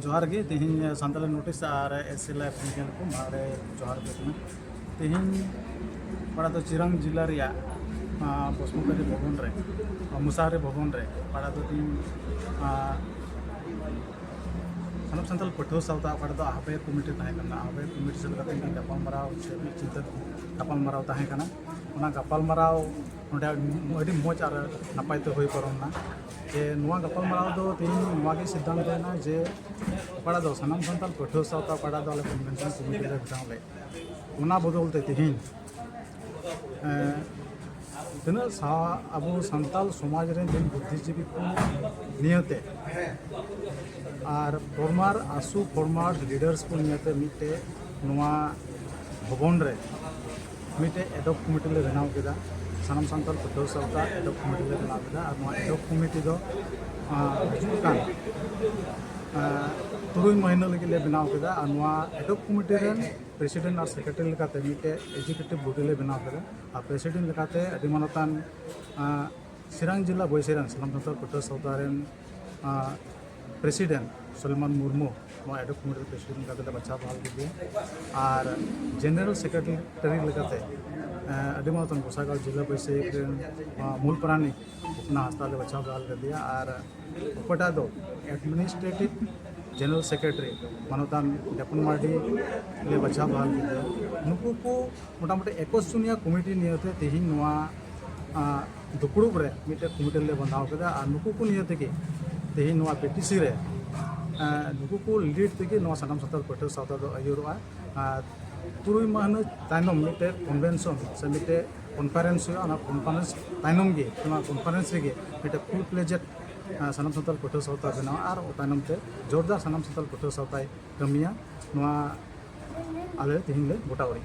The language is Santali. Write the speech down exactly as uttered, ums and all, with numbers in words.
ᱡᱚᱦᱟᱨ ᱜᱮ᱾ ᱛᱮᱦᱮᱧ Santali notice R S L I ᱧᱮᱞ ᱠᱚ ᱢᱟᱲᱟᱝ ᱨᱮ ᱡᱚᱦᱟᱨ ᱜᱮ ᱠᱟᱱᱟ᱾ ᱛᱮᱦᱮᱧ ᱚᱠᱟ ᱫᱚ ᱪᱤᱨᱟᱝ ᱡᱤᱞᱟ ᱨᱮᱭᱟᱜ, ᱟᱸ, ᱵᱚᱥᱢᱚᱛᱟᱨᱤ ᱵᱷᱚᱵᱚᱱ ᱨᱮ, ᱢᱩᱥᱟᱨᱤ ᱵᱷᱚᱵᱚᱱ ᱨᱮ ᱚᱠᱟ ᱫᱚ ᱛᱮᱦᱮᱧ, ᱟᱸ, ᱥᱟᱱᱟᱢ ᱥᱟᱱᱛᱟᱲ ᱯᱟᱹᱴᱷᱩᱣᱟᱹ ᱥᱟᱶᱛᱟ ᱚᱠᱟ ᱫᱚ ᱟᱦᱵᱟᱭᱚᱠ ᱠᱚᱢᱤᱴᱤ ᱛᱟᱦᱮᱸ ᱠᱟᱱᱟ, ᱟᱦᱵᱟᱭᱚᱠ ᱠᱚᱢᱤᱴᱤ ᱥᱮᱫ ᱠᱟᱛᱮ ᱢᱤᱫ ᱜᱟᱯᱟᱞ ᱢᱟᱨᱟᱣ ᱥᱮ ᱢᱤᱫ ᱪᱤᱱᱛᱟᱹ ᱜᱟᱯᱟᱞ ᱢᱟᱨᱟᱣ ᱛᱟᱦᱮᱸ ᱠᱟᱱᱟ᱾ ᱚᱱᱟ ᱜᱟᱯᱟᱞ ᱢᱟᱨᱟᱣ ᱱᱚᱰᱮ ᱟᱹᱰᱤ ᱢᱚᱡᱽ ᱟᱨ ᱱᱟᱯᱟᱭ ᱛᱮ ᱦᱩᱭ ᱯᱟᱨᱚᱢ ᱮᱱᱟ᱾ ᱡᱮ ᱱᱚᱣᱟ ᱜᱟᱯᱟᱞ ᱢᱟᱨᱟᱣ ᱫᱚ ᱛᱮᱦᱮᱧ ᱱᱚᱣᱟ ᱜᱮ ᱥᱤᱫᱽᱫᱷᱟᱱᱛᱚ ᱮᱱᱟ ᱡᱮ ᱚᱠᱟᱴᱟᱜ ᱫᱚ ᱥᱟᱱᱟᱢ ᱥᱟᱱᱛᱟᱲ ᱯᱟᱹᱴᱷᱩᱣᱟᱹ ᱥᱟᱶᱛᱟ ᱚᱠᱟᱴᱟᱜ ᱫᱚ ᱟᱞᱮ ᱠᱚᱱᱵᱷᱮᱱᱥᱚᱱ ᱠᱚᱢᱤᱴᱤ ᱞᱮ ᱵᱮᱱᱟᱣ ᱞᱮᱫ, ᱚᱱᱟ ᱵᱚᱫᱚᱞ ᱛᱮ ᱛᱮᱦᱮᱧ, ᱮᱸ, ᱛᱤᱱᱟᱹᱜ ᱥᱟ-, ᱟᱵᱚ ᱥᱟᱱᱛᱟᱲ ᱥᱚᱢᱟᱡᱽ ᱨᱮᱱ ᱡᱤᱱ ᱵᱩᱫᱽᱫᱷᱤᱡᱤᱵᱤ ᱠᱚ ᱱᱤᱭᱟᱹᱛᱮ ᱟᱨ ᱯᱷᱚᱨᱢᱟᱨ ᱟᱥᱩ ᱯᱷᱚᱨᱢᱟᱨ ᱞᱤᱰᱟᱨᱥ ᱠᱚ ᱱᱤᱭᱟᱹᱛᱮ ᱢᱤᱫᱴᱮᱡ ᱱᱚᱣᱟ ᱵᱷᱚᱵᱚᱱ ᱨᱮ ᱢᱤᱫᱴᱮᱡ ᱮᱰᱦᱚᱠ ᱠᱚᱢᱤᱴᱤ ᱞᱮ ᱵᱮᱱᱟᱣ ᱠᱮᱫᱟ᱾ ᱥᱟᱱᱟᱢ ᱥᱟᱱᱛᱟᱲ ᱯᱟᱹᱴᱷᱩᱣᱟᱹ ᱥᱟᱶᱛᱟ ᱮᱰᱦᱚᱠ ᱠᱚᱢᱤᱴᱤ ᱞᱮ ᱵᱮᱱᱟᱣ ᱠᱮᱫᱟ᱾ ᱟᱨ ᱱᱚᱣᱟ ᱮᱰᱦᱚᱠ ᱠᱚᱢᱤᱴᱤ ᱫᱚ, ᱟᱸ, ᱦᱤᱡᱩᱜ ᱠᱟᱱ, ᱟᱸ, ᱛᱩᱨᱩᱭ ᱢᱟᱹᱦᱱᱟᱹ ᱞᱟᱹᱜᱤᱫ ᱞᱮ ᱵᱮᱱᱟᱣ ᱠᱮᱫᱟ᱾ ᱟᱨ ᱱᱚᱣᱟ ᱮᱰᱦᱚᱠ ᱠᱚᱢᱤᱴᱤ ᱨᱮᱱ ᱯᱨᱮᱥᱤᱰᱮᱱᱴ ᱟᱨ ᱥᱮᱠᱨᱮᱴᱟᱨᱤ ᱞᱮᱠᱟᱛᱮ ᱢᱤᱫᱴᱮᱡ ᱮᱠᱡᱤᱠᱤᱭᱩᱴᱤᱵᱷ ᱵᱚᱰᱤ ᱞᱮ ᱵᱮᱱᱟᱣ ᱠᱮᱫᱟ᱾ ᱟᱨ ᱯᱨᱮᱥᱤᱰᱮᱱᱴ ᱞᱮᱠᱟᱛᱮ ᱟᱹᱰᱤ ᱢᱟᱱᱚᱛᱟᱱ, ᱟᱸ, ᱥᱤᱨᱟᱝ ᱡᱮᱞᱟ ᱵᱚᱭᱥᱤᱨᱟᱝ ᱥᱟᱱᱟᱢ ᱥᱟᱱᱛᱟᱲ ᱯᱟᱹᱴᱷᱩᱣᱟᱹ ᱥᱟᱶᱛᱟ ᱨᱮᱱ, ᱟᱸ, ᱯᱨᱮᱥᱤᱰᱮᱱᱴ ᱥᱚᱞᱮᱢᱟᱱ ᱢᱩᱨᱢᱩ ᱱᱚᱣᱟ ᱮᱰᱦᱚᱠ ᱠᱚᱢᱤᱴᱤ ᱨᱮᱱ ᱯᱨᱮᱥᱤᱰᱮᱱᱴ ᱞᱮᱠᱟᱛᱮ ᱞᱮ ᱵᱟᱪᱷᱟᱣ ᱵᱟᱦᱟᱞ ᱠᱮᱫᱮᱭᱟ᱾ ᱟᱨ ᱡᱮᱱᱟᱨᱮᱞ ᱥᱮᱠᱨᱮᱴᱟᱨᱤ ᱞᱮᱠᱟᱛᱮ, ᱟᱸ, ᱟᱹᱰᱤ ᱢᱟᱱᱚᱛᱟᱱ ᱜᱚᱥᱟᱜᱟᱲ ᱡᱮᱞᱟ ᱵᱚᱭᱥᱤᱨᱟᱝ ᱨᱮᱱ, ᱟᱸ, ᱢᱩᱞ ᱯᱟᱨᱟᱱᱤᱠ ᱚᱯᱱᱟ ᱦᱟᱸᱥᱫᱟ ᱞᱮ ᱵᱟᱪᱷᱟᱣ ᱵᱟᱦᱟᱞ ᱠᱮᱫᱮᱭᱟ᱾ ᱟᱨ ᱚᱠᱚᱭᱴᱟᱜ ᱫᱚ ᱮᱰᱢᱤᱱᱤᱥᱴᱨᱮᱴᱤᱵᱷ ᱡᱮᱱᱟᱨᱮᱞ ᱥᱮᱠᱨᱮᱴᱟᱨᱤ ᱢᱟᱱᱚᱛᱟᱱ ᱰᱮᱯᱚᱱ ᱢᱟᱨᱰᱤ ᱞᱮ ᱵᱟᱪᱷᱟᱣ ᱵᱟᱦᱟᱞ ᱠᱮᱫᱮᱭᱟ᱾ ᱱᱩᱠᱩ ᱠᱚ ᱢᱚᱴᱟᱢᱩᱴᱤ ᱮᱠᱩᱥ ᱡᱚᱱᱤᱭᱟ ᱠᱚᱢᱤᱴᱤ ᱱᱤᱭᱟᱹᱛᱮ ᱛᱮᱦᱮᱧ ᱱᱚᱣᱟ, ᱟᱸ, ᱫᱩᱯᱲᱩᱵ ᱨᱮ ᱢᱤᱫᱴᱮᱱ ᱠᱚᱢᱤᱴᱤ ᱞᱮ ᱵᱟᱸᱫᱷᱟᱣ ᱠᱮᱫᱟ᱾ ᱟᱨ ᱱᱩᱠᱩ ᱠᱚ ᱱᱤᱭᱟᱹ ᱛᱮᱜᱮ ᱛᱮᱦᱮᱧ ᱱᱚᱣᱟ ᱯᱤ ᱴᱤ ᱥᱤ ᱨᱮ, ᱟᱸ, ᱱᱩᱠᱩ ᱠᱚ ᱞᱤᱰ ᱛᱮᱜᱮ ᱱᱚᱣᱟ ᱥᱟᱱᱟᱢ ᱥᱟᱱᱛᱟᱲ ᱯᱟᱹᱴᱷᱩᱣᱟᱹ ᱥᱟᱶᱛᱟ ᱫᱚ ᱟᱹᱭᱩᱨᱚᱜᱼᱟ᱾ ᱟᱨ ᱛᱩᱨᱩᱭ ᱢᱟᱹᱦᱱᱟᱹ ᱛᱟᱭᱱᱚᱢ ᱢᱤᱫᱴᱮᱡ ᱠᱚᱱᱵᱷᱮᱱᱥᱚᱱ ᱥᱮ ᱢᱤᱫᱴᱮᱡ ᱠᱚᱱᱯᱷᱟᱨᱮᱱᱥ ᱦᱩᱭᱩᱜᱼᱟ᱾ ᱚᱱᱟ ᱠᱚᱱᱯᱷᱟᱨᱮᱱᱥ ᱛᱟᱭᱱᱚᱢ ᱜᱮ, ᱚᱱᱟ ᱠᱚᱱᱯᱷᱟᱨᱮᱱᱥ ᱨᱮᱜᱮ ᱢᱤᱫᱴᱮᱡ ᱯᱷᱩᱞ ᱯᱞᱮᱡᱮᱰ, ᱟᱸ, ᱥᱟᱱᱟᱢ ᱥᱟᱱᱛᱟᱲ ᱯᱟᱹᱴᱷᱩᱣᱟᱹ ᱥᱟᱶᱛᱟ ᱵᱮᱱᱟᱣᱟ ᱟᱨ ᱛᱟᱭᱱᱚᱢ ᱛᱮ ᱡᱳᱨᱫᱟᱨ ᱥᱟᱱᱟᱢ ᱥᱟᱱᱛᱟᱲ ᱯᱟᱹᱴᱷᱩᱣᱟᱹ ᱥᱟᱶᱛᱟᱭ ᱠᱟᱹᱢᱤᱭᱟ᱾ ᱱᱚᱣᱟ ᱟᱞᱮ ᱛᱮᱦᱮᱧ ᱞᱮ ᱜᱚᱴᱟ ᱩᱨᱤᱡ᱾